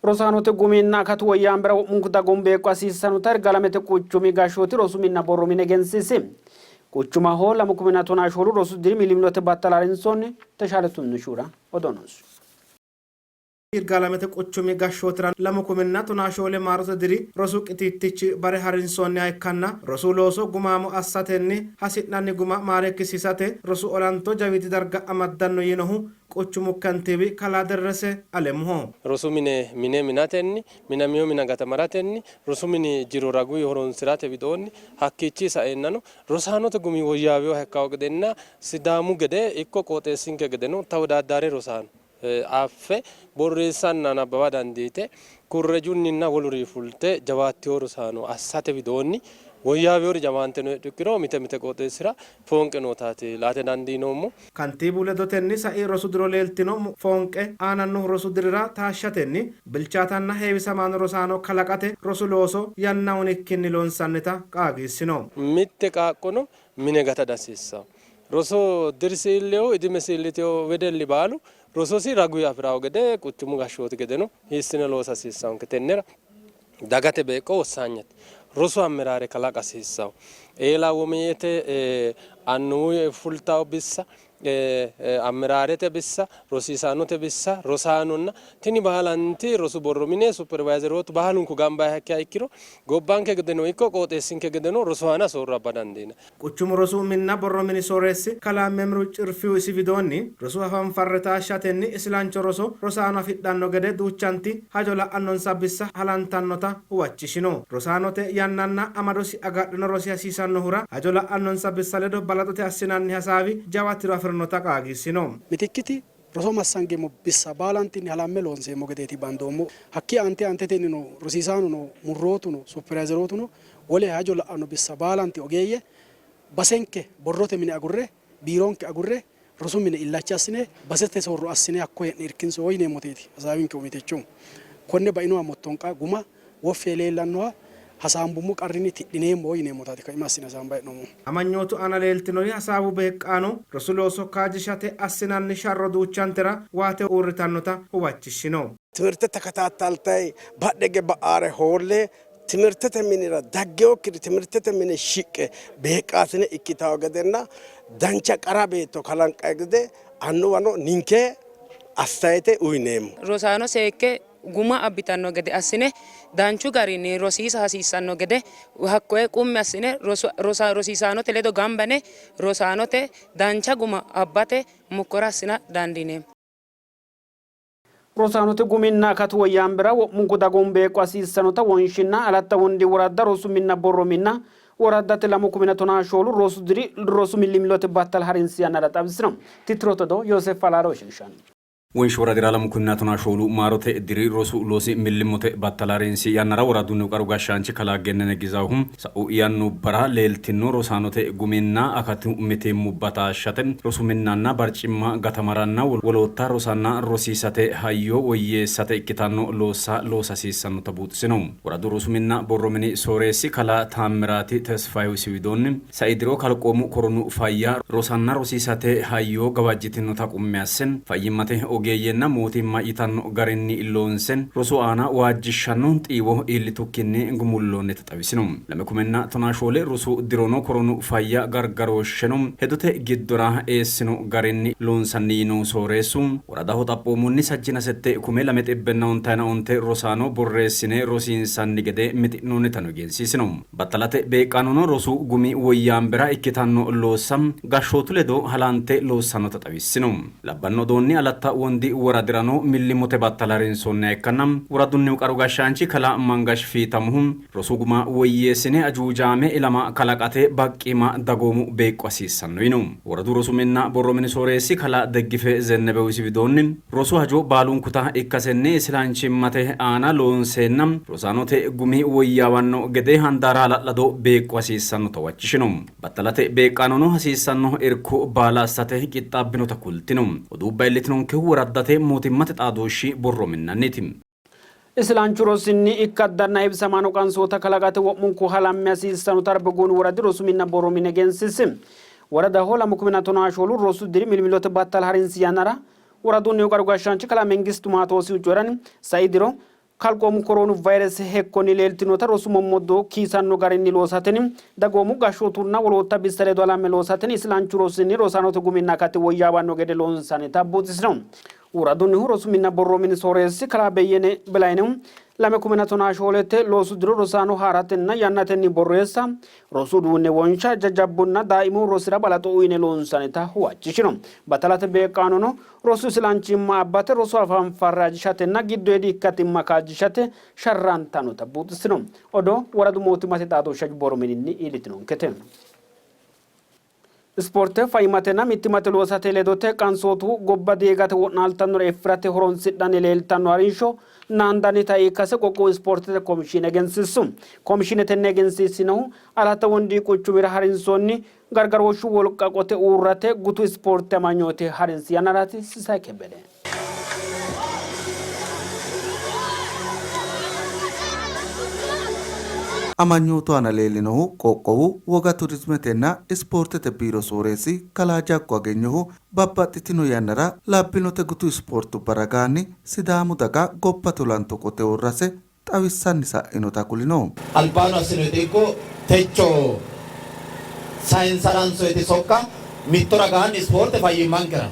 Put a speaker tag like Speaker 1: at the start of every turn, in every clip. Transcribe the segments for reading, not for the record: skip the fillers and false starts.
Speaker 1: Rosaanote guminna akatu woyyaambera wo'munku dagoomu beeqqo hasiissannota Yirgaalamete quchumi gashshooti rosu minna borro mine egensiisi. Quchumaho 2014 rosu diri millimillote battala harinsoonni. Teshaale Tunnishura odoo noosi.
Speaker 2: Yirgaalamete quchumi gashshootira 2014 maarote diri rosu qitiittichi bare harinsoonniha ikkanna rosu looso gumaamo assatenni hasi'nanni guma maareekkisiisate rosu olanto jawiidi darga amaddanno yiinohu quchumu kantiiwi kalaa Derrese Alemuho.
Speaker 3: Rosu mine mine minatenni, minamino mina gatamaratenni, rosu mini jiro raguyi horonsi'rate widoonni, hakkiichii saeennano rosaanote gumi woyyaawinoha ikkanno gedenna Sidaamu gede ikko qooxeessinke gedeno tawodaaddare rosaano affe borreessanna nabbawa dandiite kurrejunninna wolurii fulte jawaattino rosaano assate widoonni woyyaawinori jawaante no heedhu ikkiro mite mite qooxeessira foonqe nootaati laate dandiinoommo.
Speaker 2: Kantiibu ledotenni sai rosu diro leeltino foonqe aananno rosu dirira taashshatenni bilchaatanna heewisamaano rosaano kalaqate rosu looso yanna hunikkinni loonsannita qaagiissino.
Speaker 3: Mitte qaaqqono mine gata dihasiissanno. Roso dirisi iillewo, idimesi iillitino wedelli baalu rososi raguyi afi'ranno gede quchumu gashshooti gedeno hiissine loosa hasiissannonke. Tennera dagate beeqqo wossaanyete. Rosu amiraare kalaqa hasiissanno. Eela womeete annuwu fultanno bissa, amiraarete bissa, rosiisaanote bissa, rosaanonna tini baalanti rosu borro mine supervayzerootu baalunku gamba yaa ikkiha ikkiro gobbanke gedeno ikko qooxeessinke gedeno rosu aana soorro abba dandiinanni.
Speaker 2: Quchumu rosu minna borro mini sooreessi kalaa Memru Cirfiu isi widoonni, rosu hafanfarre taashshatenni isilancho roso rosaano afidhanno gede duuchanti hajo la'annonsa bissa halantannota huwachishino. Rosaanote yannanna amadosi agadhino rosi hasiisannohura hajo la'annonsa bissa ledo balaxote assinanni hasaawi jawa tiro afi'rinota qaagiissino.
Speaker 4: Mitikkiti roso massangeemmo bissa baalantinni halamme loonseemmo gedeeti bandoommo. Hakkii aante aantetennino rosiisaanono, murrootuno, supperayzerootuno wole hajo la'anno bissa baalanti ogeeyye basenke borrote mine agurre, biironke agurre rosu mine illacha assine basete soorro assine hakko hee'ne irkinso yineemmoteeti hasaawinke umi techohu. Konne bainoha mottonqa guma woffi yee leellannoha hasaambummo qarrinni tidhineemmo yineemmotaati kaima assine hasaambanni hee'noommohu.
Speaker 2: Amanyootu aana leeltinori hasaawu beeqqaano rosu looso kaajjishate assinanni sharro duuchantera waate uurritannota huwachishshino.
Speaker 5: Timirte takatataltay badhege ba'aare hoolle timirtete minira dagginokkiri timirtete mine shiqqe beeqqaasine ikkitanno gedenna dancha qara beetto kalanqanni gede annuwano ninke astayete uyneemmo.
Speaker 6: Rosaano seekke guma abbitanno gede assine danchu garinni rosiisa hasiissanno gede hakkoye qummi assine rosiisaanote ledo gamba yine rosaanote dancha guma abbate mokkora assina dandiineemmo.
Speaker 1: Rosaanote guminna akatu woyyaambera wo'munku dagoomu beeqqo hasiissannota Wonshinna Alatta Wondi woradda rosu minna borro minna woraddate 2014 rosu diri rosu millimillote battala harinsi yannara xawisino. Tittirote odoo Yooseef Alaalo shiqishanno.
Speaker 7: Wonshi woradira 2014 maarote diri rosu loosi millimmote battala harinsi yannara woradunnihu qaru gashshaanchi kalaa Gennene Gizawuhu Sa'u yannubbara leeltino rosaanote guminna akatu mitiimmubba taashshate rosu minnanna barcimma gatamaranna wolootta rosanna rosiisate hayyo woyyeessate ikkitanno loossa loosa hasiissannota buuxisino. Woradu rosu minna borro mini sooreessi kalaa Taammiraati Tesfayehu isi widoonni, sai diro kalqoomu koronu fayya rosanna rosiisate hayyo gawajjitinota qummi asse, fayyimmate ogeeyyenna mootimma yitanno garinni loonse rosu aana waajjishshanno xiiwo iillitukkinni gumulloonnita xawisino. 2014 rosu dirono koronu fayya gargarooshsheno hedote giddora eessino garinni loonsanni yiinohu sooreessu, woradaho xaphoomunni sajjina sette kume lame xibbenna ontayina onte rosaano borreessine rosiinsanni gede mixi'noonnitano egensiisino. Battalate beeqqaanono rosu gumi woyyaambera ikkitanno loossa gashshootu ledo halante loossannota xawissino. Labbanno odoonni Alatta Wondi woradirano millimmote battala harinsoonniha ikkanna woradunnihu qaru gashshaanchi kalaa Mangash Fiitamohu rosu guma woyyeessine ajuujaame ilama kalaqate baqqiima dagoomu beeqqo hasiissanno yino. Woradu rosu minna borro mini sooreessi kalaa Deggife Zennebew isi widoonni, rosu hajo baalunkuta ikkasenni isilanchimmate aana loonseenna rosaanote gumi woyyaawanno gede handaara hala'lado beeqqo hasiissannota huwachishino. Battalate beeqqaanono hasiissanno irko baala assate qixxaabbinota kultino. Oduubba iillitinonkehu woraddate mootimmate xaadooshshi borro minnanniiti.
Speaker 1: Isilanchu rosinni ikkaddanna heewisamaano qansoota kalaqate wo'munku halamme hasiissannota Arbegooni woradi rosu minna borro mine egensiisi. Woradaho 2014 rosu diri millimillote battala harinsi yannara woradunnihu qaru gashshaanchi kalaa Mengistu Maatoosihu coyi'ranni, sai diro. Kalqoomu koroonu vayrese hekkonni leeltinota rosu mommoddo kiisanno garinni loosatenni dagoomu gashshootunna wolootta bissa ledo halamme loosatenni isilanchu rosinni rosaanote guminna akati woyyaawanno gede loonsannita buuxisino. Woradunnihu rosu minna borro mini sooreessi kalaa Beyyene Belaynehu lame kumina tonaa shoolete loosu diro rosaano haa'ratenna yannatenni borreessa, rosu uduunne wonsha, jajjabbunna daaimu rosira balaxo uyne loonsannita huwachishino. Battalate beeqqaanono Rosu isilanchimma abbate, rosu hafanfarre ajishatenna giddoyidi ikkadimma kaajjishate sharrantannota buuxissino. Odoo woradu mootimmate xaadooshshi borro mininni iillitinonkete. Ispoorte fayyimmatenna mittimmate loosate ledote qansootu gobba diigate wo'naaltannore effirate horonsidhanni leeltanno harinsho naandannita ikkase qoqqowu ispoortete komishiine egensiissu. Komishiine tenne egensiissinohu Alatta Wondi quchumira harinsoonni Gargarooshshu wolqa qote uurrate gutu ispoorte amanyoote harinsi yannaraati. Sisay Kebbede.
Speaker 8: Amanyootu aana leellinohu qoqqowu woga turizimetenna ispoortete biiro sooreessi kalaa Jaggo Agenyohu babbaxxitino yannara labbinote gutu ispoortubba ragaanni Sidaamu daga gobbate olanto qote uurrase xawissanni sa'inota kulino.
Speaker 9: Albaano assinoyiti ikko techo sayinsara hansoyiti sokka mitto ragaanni ispoorte fayyimmankera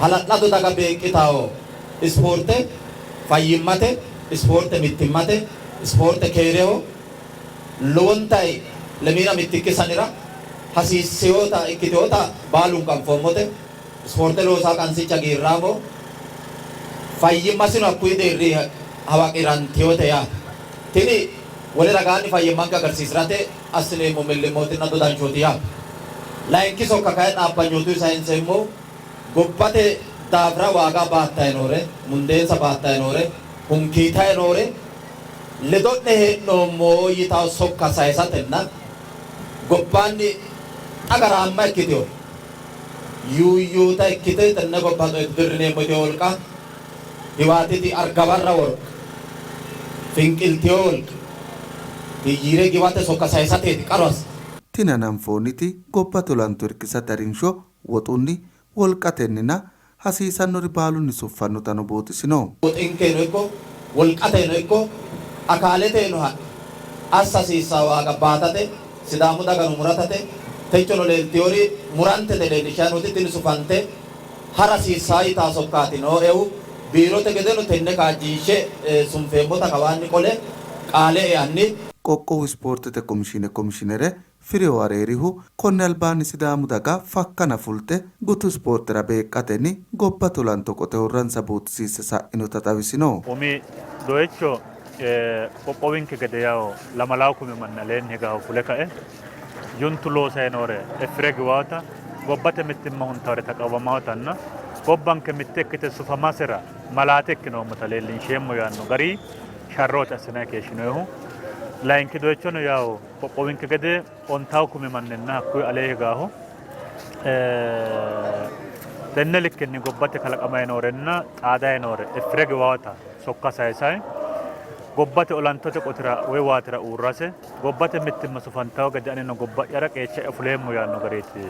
Speaker 9: hala'lado daga beeqqitanno ispoorte fayyimmate, ispoorte mittimmate, ispoorte keereho lowontayi lemiina mittikki sanira hasiissinota ikkitinota baalunku anfoommote. Ispoorte loosa qansicha hagiirraamo, fayyimmasino hakkuyi deerri hawaqi'rantinote yaate. Tini wole ragaanni fayyimmanke agarsiisi'rate assineemmo millimmootinna dodanshooti yaate. Layinki sokka kayinni dhaabbanyootuyi sayinseemmohu gobbate daafira waaga baattanni noore, mundeensa baattanni noore, hunkiitanni noore ledo'ne hee'noommo yitanno sokka sayisatenna gobbaanni xagaraamma ikkitino Yuuyyuuta ikkite tenne gobba dirrineemmo yitino wolqa Hiwaatiti argabarra wolqa, finqiltino wolqa tiyyi're giwate sokka sayisateeti qaru assa.
Speaker 8: Tini hananfoonniti gobbate olanto irkisate harinsho woxunni, wolqatenninna hasiisannori baalunni suffannotano buuxisino.
Speaker 9: Woxinkeno ikko wolqateno ikko akaaleteno hadhe assa hasiissanno waaga baatate Sidaamu dagano muratate techono leeltinori murantete leellishshanni nooti tini sufante hara hasiissanno yitanno sokkaati nooehu. Biirote gedeno tenne kaajjinshe sunfeemmota kawaanni qole qaale eanni.
Speaker 8: Qoqqowu Ispoortete Komishiine Komishiinere Firew Areerihu konni albaanni Sidaamu daga fakkana fulte gutu ispoortera beeqqatenni gobbate olanto qote uurransa buuxisiisse sa'inota xawisino.
Speaker 10: Umi doyicho qoqqowinke gede yawo lamalawu kumi manni aleenni higahu fule kae juntu loosayi noore effire giwaata, gobbate mittimma huntawore taqawwamawotanna gobbanke mitte ikkite sufamasera malaate ikkinoommota leellinsheemmo yaanno gari sharrooti assinanni keeshshinoyihu. Layinki doyichono yawo qoqqowinke gede ontawu kumi manninna hakkuyi alee higaahu tenne likkenni gobbate kalaqamayi noorenna xaadayi noore effire giwaata sokka sayisayi gobbate olantote qotira woy waatira uurrase gobbate mittimma sufantawo gede anino gobba'yara qeecha'ya fuleemmo yaanno gariiti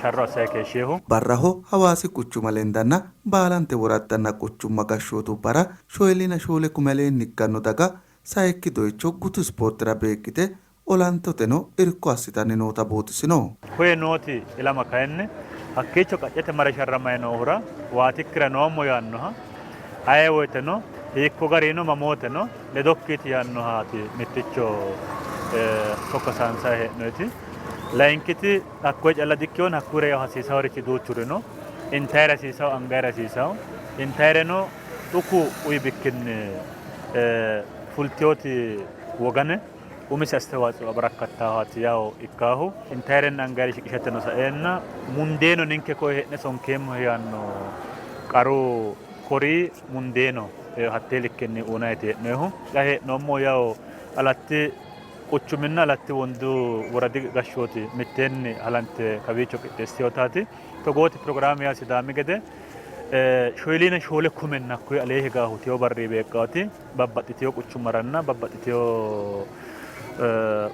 Speaker 10: sharro assayi keeshsheehu.
Speaker 8: Barraho Hawaasi quchuma lendanna baalante woraddanna quchumma gashshootubbara shoyilina shoole kume aleenni ikkanno daga Sayikki doyicho gutu ispoortera beeqqite olantoteno irko assitanni noota buuxisino.
Speaker 10: Koye nooti ilama kayinni hakkiicho qaccete mare sharramayi noohura waatikkira noommo yaannoha aye woyteno hiikko garino mamooteno ledokkiiti yaannohaati mitticho sokka saansayi hee'noyiti. Layinkiti hakkoye calla dikkinona hakkuyira yawo hasiisaworichi duuchuri no. Intayiri hasiisawo, angayiri hasiisawo. Intayireno dhuku uyi bikkinni fultinoti wogane umise astewaatsio abarakkattaahaati yawo ikkaahu. Intayirenna angayire shiqishateno saeenna mundeeno ninke koye hee'ne sonkeemmohe yaanno qaru kori mundeeno hattee likkenni uynanniiti hee'noyihu. Xa hee'noommohu yawo Alatti quchuminna Alatti Wondu woradi gashshooti mitteenni halante kawiicho qixxeessitinotaati. Togooti pirogiraame yaa Sidaami gede shoyiliina shoole kumenna hakkuyi alee higaahu teyo barri beeqqaati babbaxxiteyo quchummaranna babbaxxiteyo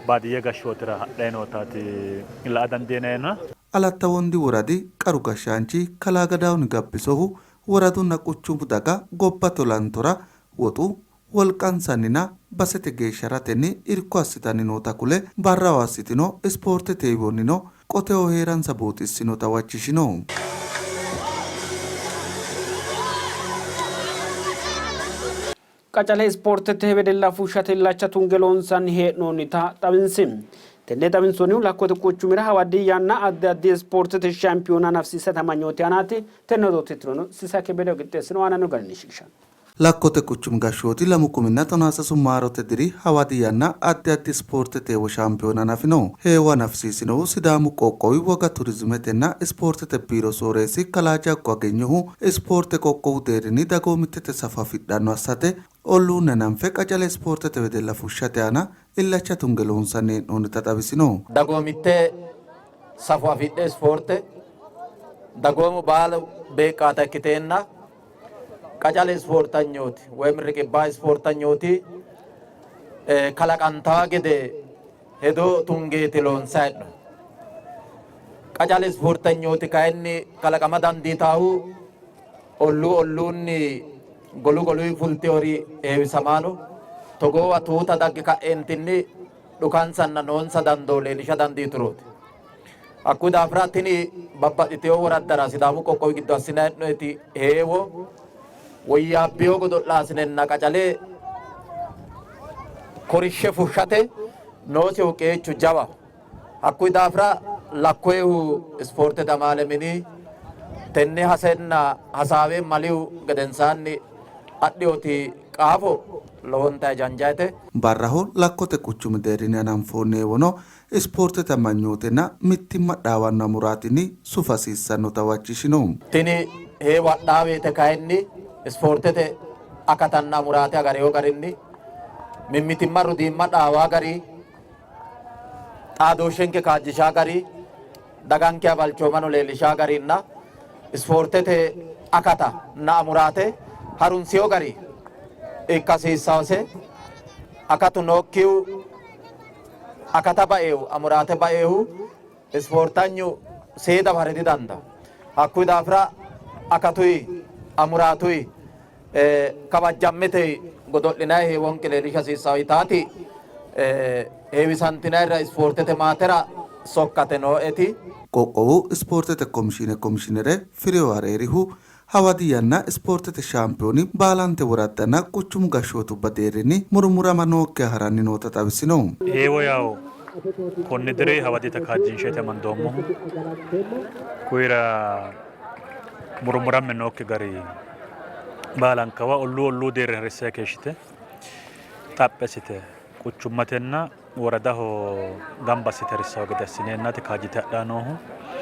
Speaker 10: baadiyye gashshootira hadhayi nootaati la'a dandiinayina.
Speaker 8: Alatta Wondi Woradi Qaru Gashshaanchi Kalaa Gadaawuni Gabbisohu woradunna quchumu daga gobbate olantora woxu wolqansanninna basete geeshsha haratenni irko assitanni noota kule, barraho assitino ispoortete heewonnino qoteho hee'ransa buuxissinota huwachishino.
Speaker 1: Qacale ispoortete wedella fushshate illacha tunge loonsanni hee'noonnita xawinsi. Tenne xawinsoonnihu Lakkote quchumira hawadi yanna addi addi ispoortete shaampiyoona hanafisiisate amanyooti aanaati. Tenne odoo tittirono Sisay Kebbedehu qixxeessino aananno garinni shiqishanno.
Speaker 8: Lakkote quchumi gashshooti lamu kuminna tonaasasu maarote diri hawadi yanna addi addi ispoortete heewo shaampiyoona hanafino. Heewo hanafisiisinohu Sidaamu qoqqowi woga turizimetenna ispoortete biiro sooreessi kalaa Jaggo Agenyohu ispoorte qoqqowu deerrinni dagoomittete safo afidhanno assate olluunni hananfe qacale ispoortete wedella fushshate aana illacha tunge loonsanni hee'noonnita xawisino.
Speaker 9: Dagoomitte safo afidhe ispoorte dagoomu baalu beeqqaata ikkiteenna qacale ispoortanyooti woyim riqibbaa ispoortanyooti kalaqantaa gede hedo tungeeti loonsayi hee'noonni. Qacale ispoortanyooti kayinni kalaqama dandiitaahu olluu olluunni golu goluyi fultewori heewisamaano togoowa tuuta dagge ka'eentinni dhukansanna noonsa dandoo leellisha dandiiturooti. Hakkuyi daafira tini babbaxxitewo woraddara Sidaamu qoqqowi giddo assinanni hee'noyiti heewo woyyaabbino godo'laasinenna qacale korishshe fushshate noosihu qeechu jawaho. Hakkuyi daafira lakkoyehu ispoortete amaale mini tenne hasenna hasaawe malihu gedensaanni adhinoti qaafo lowonta janjayete.
Speaker 8: Barraho Lakkote quchumi deerrinni hananfoonni heewono Ispoortete amanyootenna mittimma dhaawanno amuraatinni sufa hasiissannota huwachishino.
Speaker 9: Tini heewo hadhaa woyte kayinni ispoortete akatanna amuraate agarino garinni mimmitimma rodiimma dhaawaa gari, xaadooshshenke kaajjishaa gari, dagankeha balchoomano leellishaa garinna ispoortete akata na amuraate harunsino gari ikka hasiissase akatu nookkihu Akata baehu, amuraate baehu ispoortanyu seeda bare didandaanno. Hakkuyi daafira akatuyi, amuraatuyi, kawajjammete godo'linanni heewonke leellisha hasiissanno yitaati heewisantinannirira ispoortete maatera sokkate nooeti.
Speaker 8: Qoqqowu Ispoortete Komishiine Komishiinere Firew Areerihu Hawadi yanna ispoortete shaampiyooni baalante woraddanna quchumu gashshootubba deerrinni murmurama nookkiha haranni noota xawisino.
Speaker 10: Heewo yawo konni diri hawadita kaajjinsheeti amandoommohu. Kuyira murmuramme nookki gari baalankawa olluu olluu deerri harissayi keeshshite xaphi assite quchummatenna woradaho gamba assite harissawo gede assineennaati kaajjite hadhanni noohu.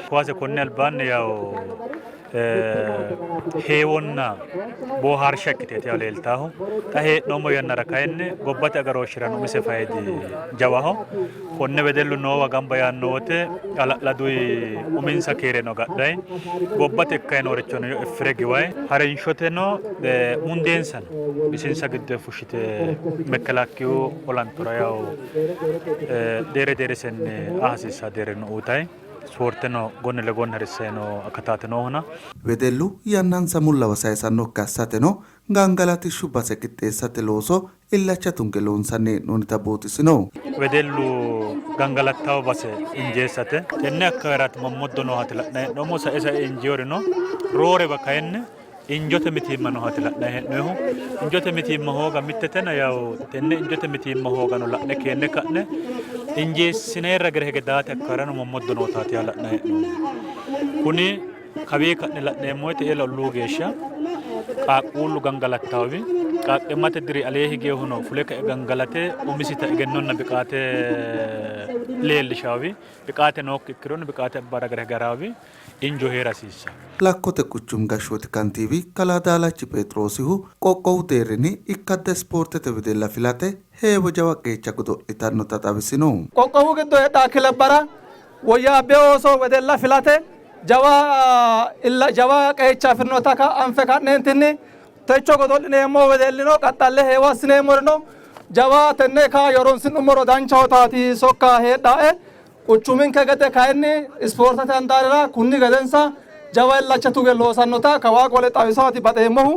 Speaker 10: Kowaase konni albaanni yawo heewonna boohaarsha ikkiteeti yawo leeltaahu. Xa hee'noommo yannara kayinni gobbate agarooshshirano umise fayidi jawaho. Konne wedellu noowa gamba yaanno wote hala'laduyi uminsa keereno agadhayi gobbate ikkayi noorichono effire giwayi harinshoteno mundeensano bisinsa giddo fushshite mekkelaakkiyu olantora yawo deere deeresenni aa hasiissaa deerrino uuyitayi ispoorteno gonne legonne harissayi noo akataati noohuna.
Speaker 8: Wedellu yannansa mullawa sayisannokki assateno gangalatishshu base qixxeessate looso illacha tunge loonsanni hee'noonnita buuxisino.
Speaker 10: Wedellu gangalattawo base injeessate tenne akkaweraati mommoddo noohaati la'nanni hee'noommo. Sae sae injiinorino roorewa kayinni injote mitiimma noohaati la'nanni hee'noonnihu. Injote mitiimma hooga mittetena yawo tenne injote mitiimma hoogano la'ne keenne ka'ne injeessinayira ragira hige daate akkawaarano mommoddo nootaati yaa la'nanni hee'noommo. Kuni kawii ka'ne la'neemmo woyte eela olluu geeshsha qaaqquullu gangalattaawi qaaqqimmate diri alee higeehuno fule kae gangalate umisita egennonna biqaate leellishaawi biqaate nookki ikkirono biqaate abbara gara higaraawi injo hee'ra hasiissanno.
Speaker 8: Lakkote quchumi gashshooti kantiiwi kalaa Daalachi Pheexiroosihu qoqqowu deerrinni ikkadda ispoortete wedella filate heewo jawa qeecha godo'litannota xawisino.
Speaker 11: Qoqqowu giddo heedhanno kilabbara woyyaabbino ooso wedella filate jawa jawa qeecha afi'rinota anfe ka'neentinni techo godo'lineemmo wedellino qaxxalle heewo assineemmorino jawa tenne kaayyo horonsi'nummoro danchaho taati sokka heedhae. Quchuminke gede kayinni ispoortete handaarira kunni gedensa jawa illacha tuge loosannota kawaa qole xawisaati baxeemmohu.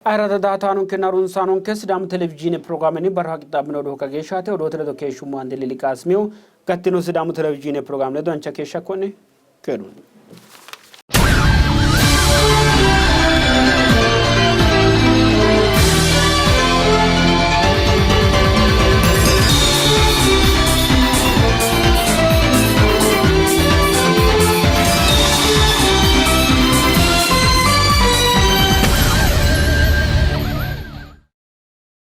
Speaker 1: Ayirrado daa''ataanonkenna harunsaanonke Sidaamu Televizhiine pirogiraamenni barraho qixxaabbino odoo kageeshshaati. Odoote ledo keeshshummo Andelli Liqaasimihu. Gattino Sidaamu Televizhiine pirogiraame ledo dancha keeshsha konne keerunni.